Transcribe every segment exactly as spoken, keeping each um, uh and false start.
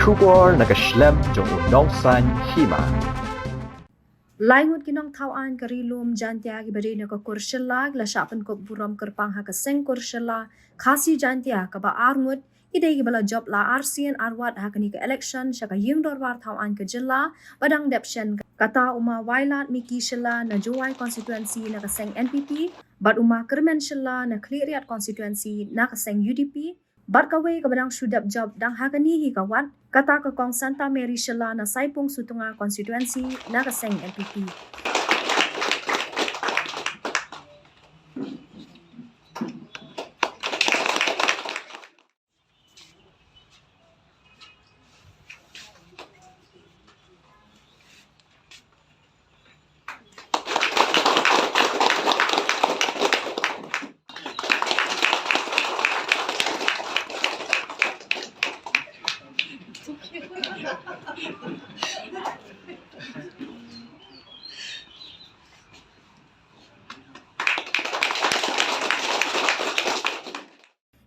Khubor na ka shlem jong u nongsan hima. Lai ngut ki nongthaw aiñ ka Ri Lum Jaintia kiba dei na ka kur Shylla ki la shah pynkup burom kyrpang ha ka seng kur Shylla Khasi Jaintia kaba ar ngut, ki dei kiba la jop la arsien arwat ha kane ka election sha ka ïing dorbar thaw aiñ ka jylla ba dang dep shen, kata u ma Wailadmiki Shylla na Jowai constituency na ka seng N P P, bad u ma Kyrmen Shylla na Khliehriat constituency na ka seng U D P, bad kawei kaba dang shu dep jop dang ha kane hi ka wad, kata ka kong Santa Mary Shylla na Saipung Sutnga constituency na ka seng N P P.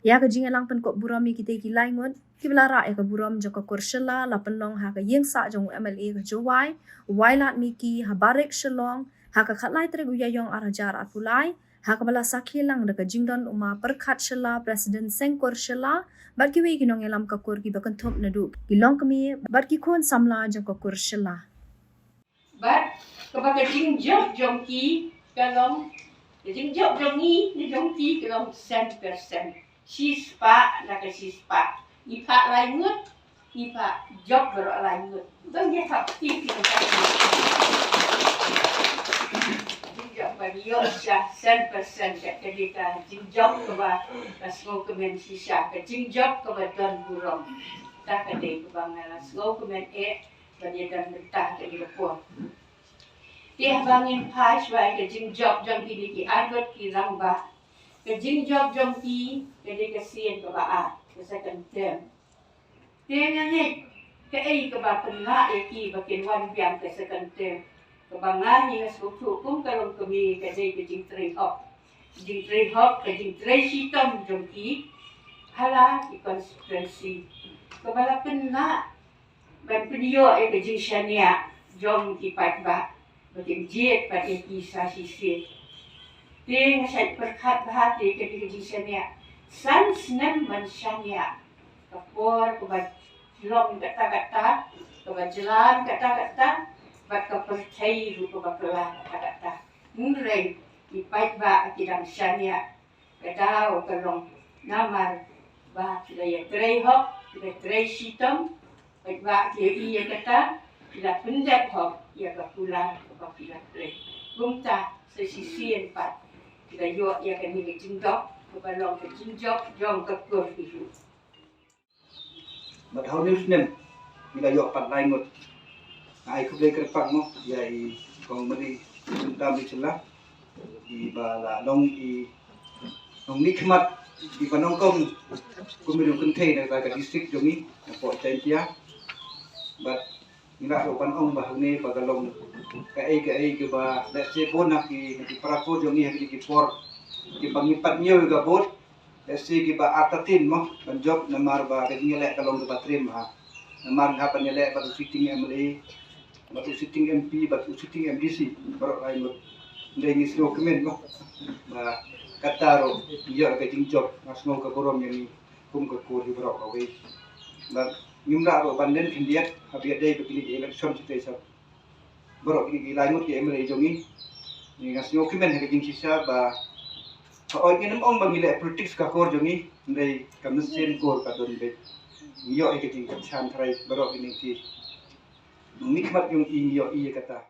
Ïa ka jingïalang pynkup burom ïa kita ki lai ngut kiba la rah ïa ka burom jong ka kur Shylla la pynlong ha ka ïing sah jong u M L A ka Jowai, u Wailadmiki, ha Barik Shillong, ha ka khatlai tarik u Ïaïong ar hajar arphew lai, ha kaba la sakhi lang da ka jingdon u ma Pyrkhat Shylla, President Seng Kur Shylla, bad kiwei ki nongïalam ka kur kiba kynthup naduh ki longkmie bad ki khun samla jong ka kur Shylla. Bad kaba ka jingjop jong ki ka long, ka jingjop jong ngi ne jong ki ka long cent percent. Shispah na ka shispah. Ngi phah lai ngut, ngi phah jop baroh lai ngut. Dang ïa phah ti ki ka jingjop ba ngi ïoh shisha cent percent, ka dei ka jingjop kaba ka sngewkmen shisha, ka jingjop kaba don burom. Ta ka dei kaba nga la sngewkmen eh ban ïa don mynta ha kane ka por. Te haba ngin phai shuwa ïa ka jingjop jong kine ki arngut ki rangbah, ka jingjop jong ki ka dei ka sien kaba ar, ka second term. Te nga ngeit kaei kaba pynlah ïa ki ba kin wan biang ka second term, kaba nga hi nga sngewthuh kum ka longkmie ka dei ka jingtrei hok. Jingtrei hok, ka jingtrei shitom jong ki ha la ki constituency, kaba la pynlah ban pynïoh ïa ka jingshaniah jong ki paidbah ba kin jied pat ïa ki sa shisien. Te nga shait pyrkhat bha te ka dei ka jingshaniah. San snem ban shaniah, ka por kaba long katta katta, kaba jlan katta katta, bad ka pyrthei ruh kaba kylla katta katta. Hynrei ki paidbah ki dang shaniah. Ka daw ka long namar ba ki la ïatrei hok, ki la trei shitom, paidbah ki ïohi ïa kata, ki la pyndep hok ïa ka kular kaba ki la trei. Kumta sa shisien pat ki la ïoh ïa kane ka jingdon kaba long ka jingjop jong ka kur hi ruh. Bad ha une u snem ngi la ïoh pat lai ngut. Nga ai khublei kyrpang mo ïa i Kong Mary Santa Mary Shylla, iba la long i nongmihkhmat, iba nyngkong kum i nongkynthei na ka district jong ngi, na pdeng Jaintia. Bad ngi lah ruh ban ong ba hangne ba ka long kaei kaei kaba lehse bun na ki, na ki para kur jong ngi ha kine ki por kiba ngi pat ñiew ïa ka vote. Lehse kiba artatien mo ban jop namar ba ka jingïaleh ka long kaba triem bha. Namar nga hap ban ïaleh bad u sitting M L A, bad u sitting M P, bad u sitting M D C baroh lai ngut. Hynrei ngi sngewkmen mo ba kata ruh ngi ïoh ka jingjop, nga sngew ka burom ïa ngi kum ka kur hi baroh kawei. Bad ngim lah ruh ban len khyndiat haba ïadei bad kine ki election shatei sha baroh kine ki lai ngut ki M L A jong ngi. Ngi nga sngewkmen ha ka jingshisha ba, hooid ngin ym ong ba ngi leh politics ka kur jong ngi, hynrei ka mynsiem kur ka don beit. Ngi ïoh ïa ka jingkyrshan tharai baroh kine ki nongmihkhmat jong ngi, ngi ïohi ïa kata.